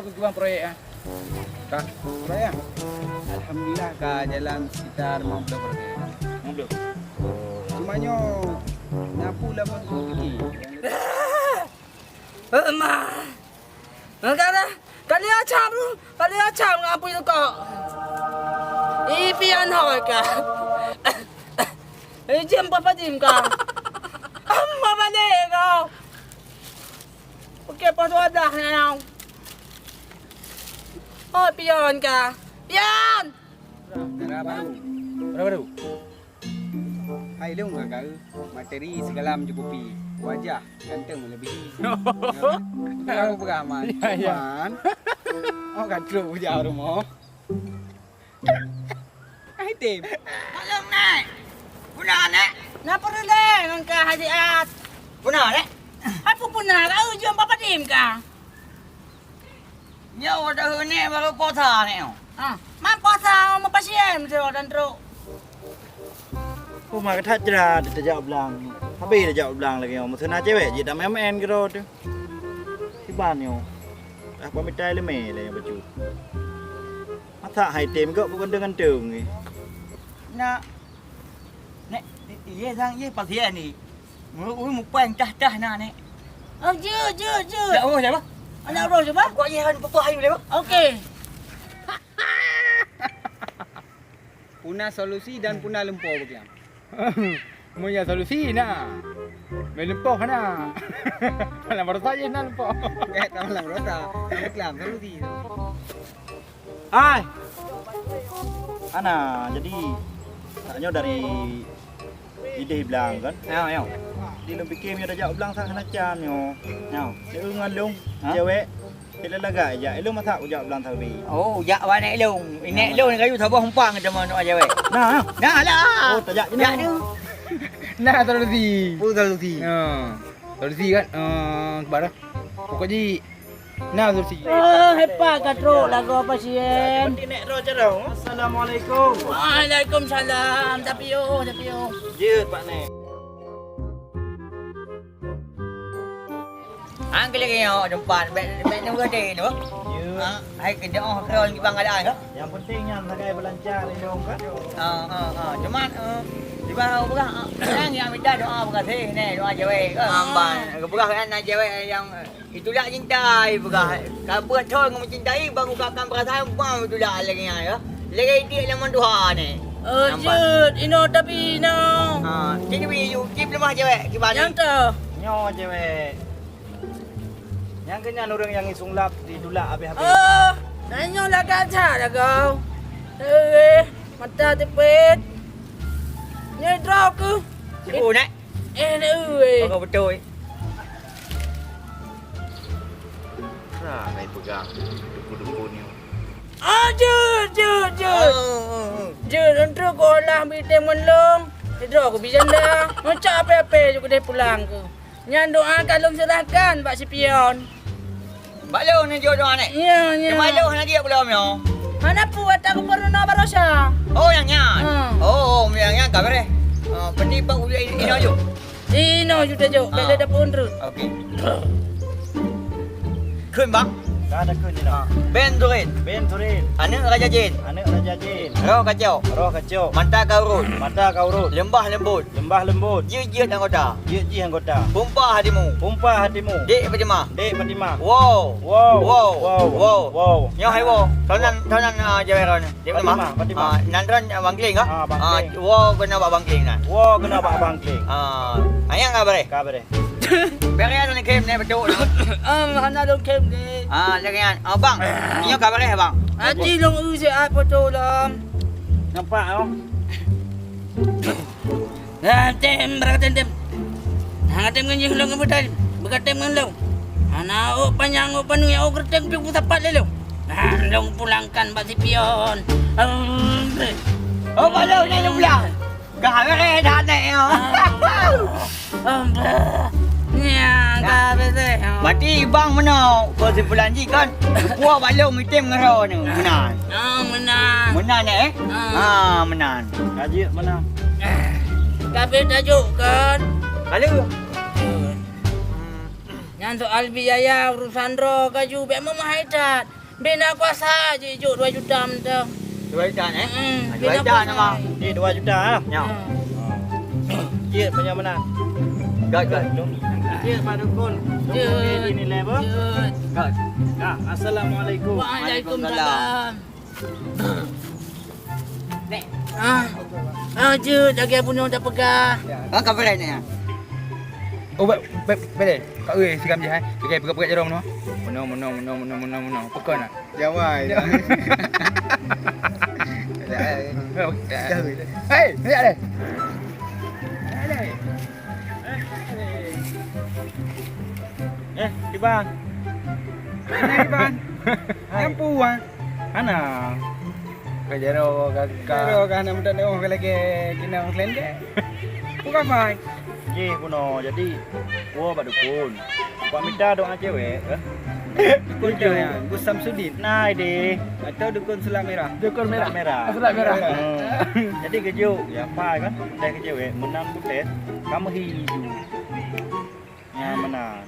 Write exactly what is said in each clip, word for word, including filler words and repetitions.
Tukang proyek, ah. Kah? Proyek, ah? Alhamdulillah, ka jalan sekitar lima puluh persen. Lima puluh? Cuma nyoe, nyapu lapan puluh gigi. Emah. Kali acam, kali acam ngon apui tukok. Ih, pian hôi ka. Ih, jeuem papa jim ka. Amma balik kau. Oke, pas wadah nyoe. Oh, pion ka. Pion! Dara baru. Dara baru. Hai lôn ka, materi segala mencukupi, wajah ganteng melebihi. Aku peugah man. Ya, ya. Man. Oh, ka trok bujang rumoh. Hai, Tim. Maklum, Nek. Puna, Nek. Na peureulée ngon ka Haji At. Puna, Nek. Apa puna? Kau jom papa Tim ka. Nyoe udah ni baru puasa ni. Ah, man puasa mupasien meusidroe dan trok. Oh, mak that jrat tajak blang. Habis tajak blang lagi nyoe. Meuseuna cewek jih dak main-main keudroe tu. Siban nyoe. Dah pamitai leumé lé nyoe bacut. Masa hai tem gok bukan dengan teung ni. Nak. Nek, iya sang iya pasien ni. Mulut ureueng mupang tah-tah na, Nek. Oh, jeuet, jeuet, jeuet. Ya Allah, siapa? Anak roh siapa? Kok iya kan papa ayu lewat? Okey. Puna solusi dan puna lumpoe beugiang. Mun ya solusi na. Main lumpoe na. Malam barosa je na lumpoe. Eh, tak malam barosa. Malam kelam solusi. Hai. Ana, jadi, tak nyoe dari idéh blang kan? Ya, ya. Di lôn pikir meunyoe tajak u blang sang hana can nyoe. Ya. Dia ngon lôn, ha? Cewek, dia lagak jak. Ilôn masak ujak u blang sabe. Oh, ujak bak nek lôn. Nek lôn kayu saboh umpang teuma nyoe cewek. Nah, nah. Nah lah. Oh, tajak je. Jak nah. Tu. Nah, solusi. Oh, solusi. Ya. Solusi kan? Eh, keubah dah. Pokok jih, na solusi. Ah, hebat ka trok lagoe pasien. Seperti nek roh jarong. Assalamualaikum. Waalaikumsalam. Tapi oh, tapi oh. Jeuet, Pak Nek. Ang kali nyoe tempat, bek, bek nunggu deh tu. Ya. Ha, hai ke doa ke orang kibang keadaan tu. Yang penting nyan sagai belancar di dong kan. Ah, ah, ah. Cuman, eh, di bawah orang, ah, orang yang minta doa berkasih ni, doa cewek kan. Ah. Amban, berkah kan nak cewek yang, eh, Itulah cinta, ai peugah. Ka buet thon ngon mencintai, baru ka akan perasaan, bang, itulah lagèe nyan, ya. Lagèe itik lam tuha ni. Oh, nampak? Jeuet, inoe tapi inoe. Ha, cit bi yu, cit leumah cewek, kiban ni. Nyang teuh. Nyoe cewek. Nyang keu nyan ureueng nyang isong lap ditulak habéh-habéh. Oh, nyoe lagak that lagoe. Eh, mata teupet. Nyoe droe keuh. Sibu, Nek. Eh, nek, ui. Bagoe beutôi. Nah, kai peugah duku-duku ni. Ah, jeuet, jeuet, jeuet. Oh, oh, oh. Jeuet, untuk ku olah bi tem ngon lôn. Sidroe ku bi janda. Meucok ape-ape ju keudeh pulang ku. Nyan doa ka lôn seurahkan bak si pion. Bak lôn neujok doa nèk? Ya, ya. Teuma lôn hana jeuet keu lôn nyoe. Hana peue, ata ku peurunoe baroesa. Oh, nyang nyan? Ha. Oh, oh, nyang nyan ka beureh. Ah, berarti bak ujok inoe jok? Inoe jok tajok, bèk lé dapur reuet. Okey. Kheun, Bang. Ka ada kheun inoe. Ah, Ben Turin. Ben Turin. Aneuk Raja Jin. Aneuk Raja Jin. Roh kacok. Roh kacok. Mata ka urut. Mata ka urut. Leumbah leumbut. Leumbah leumbut. Jeuet-jeuet anggota. Jeuet jih anggota. Pumpa hatimu. Pumpa hatimu. Dek Fatimah. Dek Fatimah. Wow. Wow. Wow. Wow. Wow. Wow. Nyoe hai wow. Tonan, tonan, ah, jawai ron. Dek Fatimah. Fatimah, Fatimah. Ah, nan ron, ah, Bang Kling, ah? Ah, Bang Kling. Ah, wow keunoe bak Bang Kling nan. Wow keunoe bak Bang Kling. Ah, ayang ka bareh? Ka bareh. Bareh ata ni kem ni betul. Ah, hana lôn kem ni. Ah, lagèe nyan. Ah, bang. Nyoe ka bareh, bang. Aji lôn u siat foto lom. Nampak, oh. Nah, tem, berapa tem, tem? Nah, tem ngon jih lôn ngon butai. Bukan tem ngon lôn. Hana ôk panyang, ôk panu, ya, ôk keureuteng piôh peusapat lé lôn. Nah, lôn pulangkan bak si pion. Oh, balo ni lôn pulang. Ka beureh that nèk nyoe. Nyang ka beureh. Berarti bang meunoe, keusimpulan jih kan, geupuwoe bak lôn mitem ngon droeneuh. Meunan. Ah, meunan. Meunan, eh? Ah. Ah, meunan. Ka jeuet meunan. Ka beuet tajok kan? Ka lheueh. Nyan soal biaya urusan droe ka ju bèk meumahai that. Bina kuasa jijok dua juta mantong. Dua juta, eh? Mm, dua juta nama. Ni dua juta lah. Ya. Ya. Cik, banyak mana? Gak, gak. Cik, Pak Dukun. Cik. Ini nilai apa? Cik. Gak. Nah, assalamualaikum. Waalaikumsalam. Ah, ah, jeuet lagèe bunoe tapeugah. Ah, ka beureh nyan. Oh, ba-, ba-, beureh. Ka ureueng sikam jih, eh. Lagèe peugah-peugah jaroe bunoe. Bunoe, bunoe, bunoe. Peukon nak? Jawai. Hei, lihat deh. Eh, Iban. Hai, Iban. Hai. Nyang puang. Hana. Ka jaroe ka, ka. Jaroe ka hana mudah tengok ka lagèe kina selendek. Bukan, Pai. Jih bunoe, jadi, woe bak dukun. Buat mita doa cewek, eh? Dukun cewek, Gus Samsudin. Nah, ideh. Atau dukun Selat Merah. Dukun Merah. Selat Merah. Selat Merah. Hmm. Jadi, geujok, ya, Pai kan? Dah ke cewek, menang butes, kamu hiju. Nyan meunan.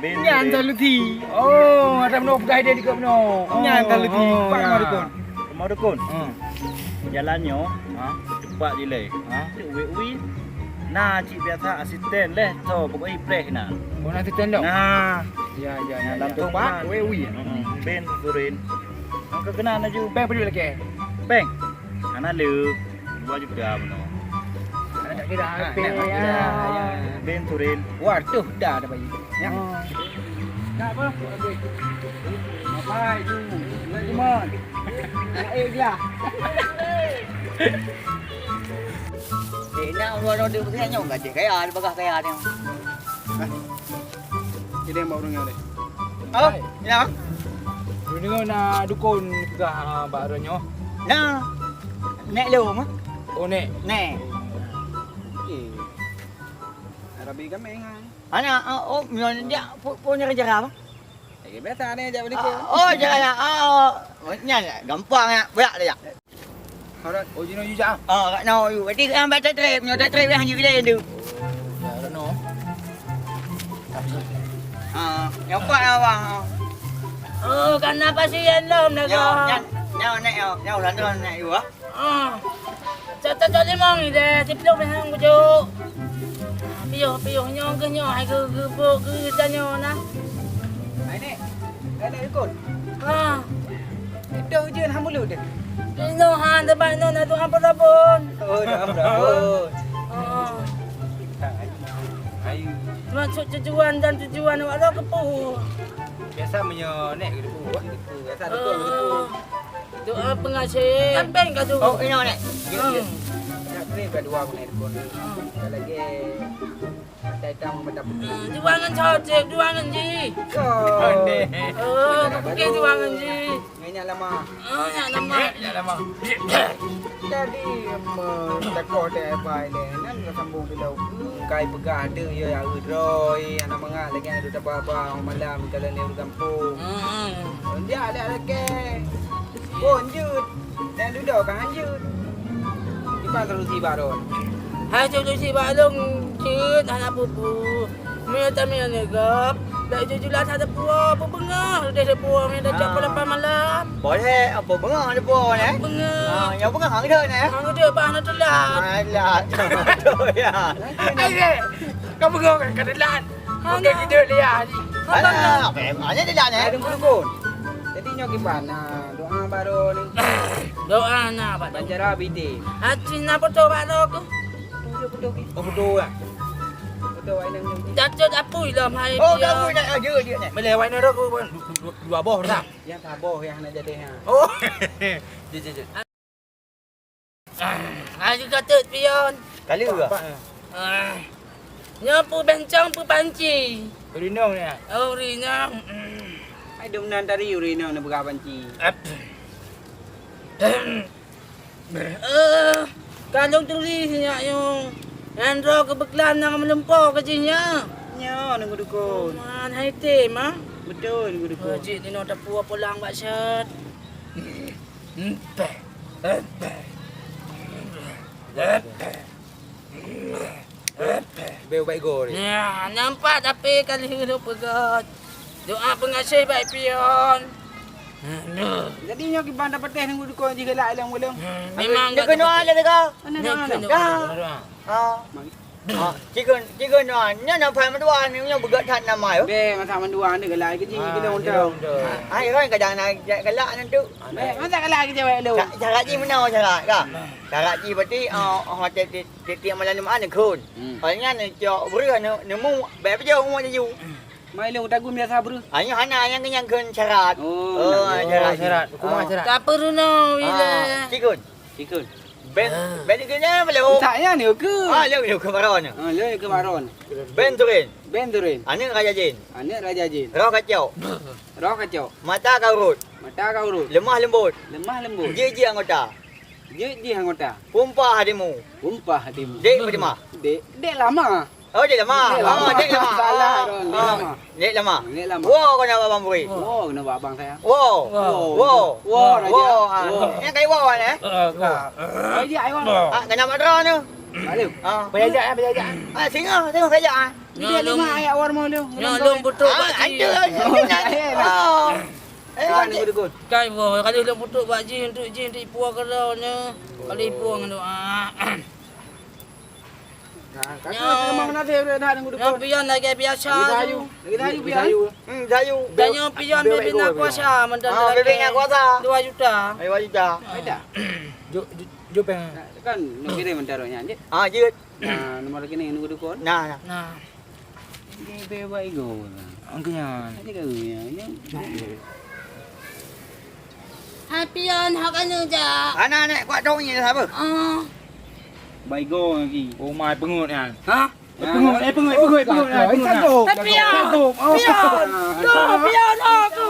Nyan solusi. Oh, ada meunoe peugah ideh dikeue meunoe. Nyan solusi. Oh, Pak Rumah Dukun. Rumah Dukun. Hmm. Jalan nyoe, ha, teumpat dilèe. Ha, uwi-uwi. Na cit biasa asisten leh, so pokok ipreh na. Oh, na asisten tu? Nah. Ya, ya, ya. Dalam tempat uwi-uwi. Hmm, ben surin. Angka kena laju. Peng padum lagi? Peng. Hana le. Dua juta bunoe. Anak tak kira apa ya. Ben surin. Wah, tuh dah ada bayi. Ya. Oh. Tak apa. Apa itu? Lagi man. Naik lah. Eh, nak luar order besar nyong gaji kaya, ada bagah kaya ni. Jadi, bak ureueng nyoe deh. Oh, ya. Deungoe na dukon peugah, ah, bak droeneuh. Na. Nek lom, ah. Oh, nek. Nek. Okey. Rabi kami ngai. Ana, ah, oh, nyoe dia pu-, punya jara apa? Lagi biasa ni, jak balik. Ah, oh, jara, ah, oh. Nyan, gampang ya. Berak dia. Alright, oh, jinoe you jak ah? Ah, kat now you. Berarti kan baca trip, nyoe trip yang you pilih tu. Ya, I don't know. Ah, nyoe kuat lah, bang. Oh, kan apa sih yang lom dah? Nyoe, nyoe, nyoe, nyoe, nyoe, nyoe, nyoe, nyoe, you ah. Ah. Satu tak lima ni deh, siplok dah hang bujuk. Piôh, piôh, nyoe ke nyoe, hai ke, ke, ke, ke, nyoe nah. Hai, Nek. Hai, Nek, ikut. Ah. Itu ujian hamba dulu deh. Inoe han, teumpat inoe na tuan peurabon. Oh, tuan peurabon. Oh. Ayu. Maksud tujuan dan tujuan awak tu kepu. Biasa meunyoe nek gitu, wah gitu. Biasa betul gitu. Oh. Doa pengasih. Sampai ka tu. Oh, inoe nek. Ya, ya. Hmm. Nak beri berdua pun handphone. Hmm. Kalau lagi Datang mata putih. Hmm, juangan cocok, juangan ji. Kau. Pandai. Oh, kau pakai juangan ji. Nyak lama. Oh, nyak lama. Nyak lama. Jadi, me-, takoh deh, bai deh. Nan ka sambung bila uku. Kai peugah ada, ya, ya, droe. Anak mangat lagi ada tabah-bah malam, kalau ni urang kampung. Hmm. Dia ada lagi. Pun jut. Dan dudoe ka hanjeuet. Kiban solusi bak droe? Hai solusi bak lôn jeuet hana peue-peue. Meunyoe tamiyueb nyoe gob, bèk jeuet-jeuet that teupuwoe, beubeungoh udeh teupuwoe meunyoe tajak pukon lapan malam. Boleh, apa beungoh teupuwoe nyoe? Beungoh. Ah, nyang beungoh hang deuek nyoe? Hang deuek bah hana teulat. Alah, betul ya. Hai, ka beungoh kan ka teulat. Bukan kita lihat. Alah, hanya teulat nyoe. Ada dukun. Jadi nyoe kiban na. Doa baru ni. Doa na, Pak. Bancara bide. Hati na foto bak lôn tu. Foto, foto, foto. Oh, foto lah. Foto wai nang ni. Jatuh dapui lah, hai. Oh, dia. Dapui nak aja dia ni. Boleh wai nang aku pun du-, du-, du-, dua boh dah. Yang saboh yang nak jadi ha. Oh. Jom, jom, jom. Ah, laju ka teuk pion. Kali ke? Ah. Nyoe peubencong peupanci. Rinong ni. Oh, rinong. Hai dum nan tadi rinong ni peugah panci. Ap. Eh, ka lôn turi nyak yong. Nyan droe keubeuklam nyang meulumpo keu jih nyan. Nyoe, Teungku Dukon. Man hai tem, ah? Beutôi, Teungku Dukon. Oh, jih inoe tapuwoe pulang bak sat. Empeh. Empeh. Empeh. Beu baik gol. Nah, nampak tapi kali itu peugah. Doa pengasih baik pion. Nah, nah. Jadi nyoe kiban dapat teh nunggu dukung jih gelak ilang belum. Hmm, memang dia kena ada dekat. Mana dia ada? Dah. Ha. Ha, cikgu, cikgu Nuan, nyan apa mandua ni, nyan beugöt that nama yo. Be, masa mandua ni gelak ke ji, kena unta. Ai, kan kadang nak gelak nantu. Be, masa gelak ke jawab lu. Syarat ji mana syarat ka? Syarat ji berarti, oh, oh, tiap-tiap malam Jumaat ni khun. Hmm. Kalau nyan ni cok beri nemu, baik aja umur jaju. Mai lôn tagun biasa bru. Hanya hana yang kenyang kheun syarat. Oh, syarat. Kuma syarat? Tak perlu no, bila. Cikun. Cikun. Ben, ben kena belum? Tak ya ni ke? Ah, lôn lôn ke baron. Ah, lôn ke baron. Ben Turin. Ben Turin. Aneuk Raja Jin. Aneuk Raja Jin. Roh kacau. Roh kacau. Mata kaurut. Mata kaurut. Lemah lembut. Lemah lembut. Jiji anggota. Jiji anggota. Pumpah hatimu. Pumpah hatimu. Dek Fatimah. Dek, dek lama. Oh, dek lama. Dek lama. Oh, dek lama. Salah, Ron. Dek lama. Dek lama. Wo kena abang beri. Wo kena abang saya. Wo. Wo. Wo. Wo, Raja. Wo. Yang kai wo kan eh? Raja ai wo. Ah, kena madra tu. Lalu. Ah. Payah jak eh, payah jak. Ah, singa, singa payah jak ah. Dia lima ayat war mau lu. Nyo lom betul Pak Ji. Ada. Oh. Eh, Pak Ji. Kai wo, kalau lom betul Pak Ji untuk Ji untuk ipu kala nya. Kalau ipu ngan doa. Nah, kata memang nanti udah dah nunggu dukun. Nyoe pion lagèe biasa. Lagi dayu. Lagi dayu pion. Hmm, dayu. Dan nyoe pion bibina kuasa mentang lagèe dua juta. Dua juta. Dua juta. Ada. Jo jo peng. Kan nak kirim mentara nya je. Ah, jeuet. Nah, nomor rekening nunggu dukun. Nah, nah. Nah. Dia bawa ego. Angkanya. Ada kau ya. Hapian hak anu ja. Anak-anak kuat dong ni siapa? Ah. Baigo lagi. Oh mai pengut kan. Ha? Eh pengut, eh pengut, eh pengut, eh pengut, eh pengut. Hapian. Hapian. Hapian aku.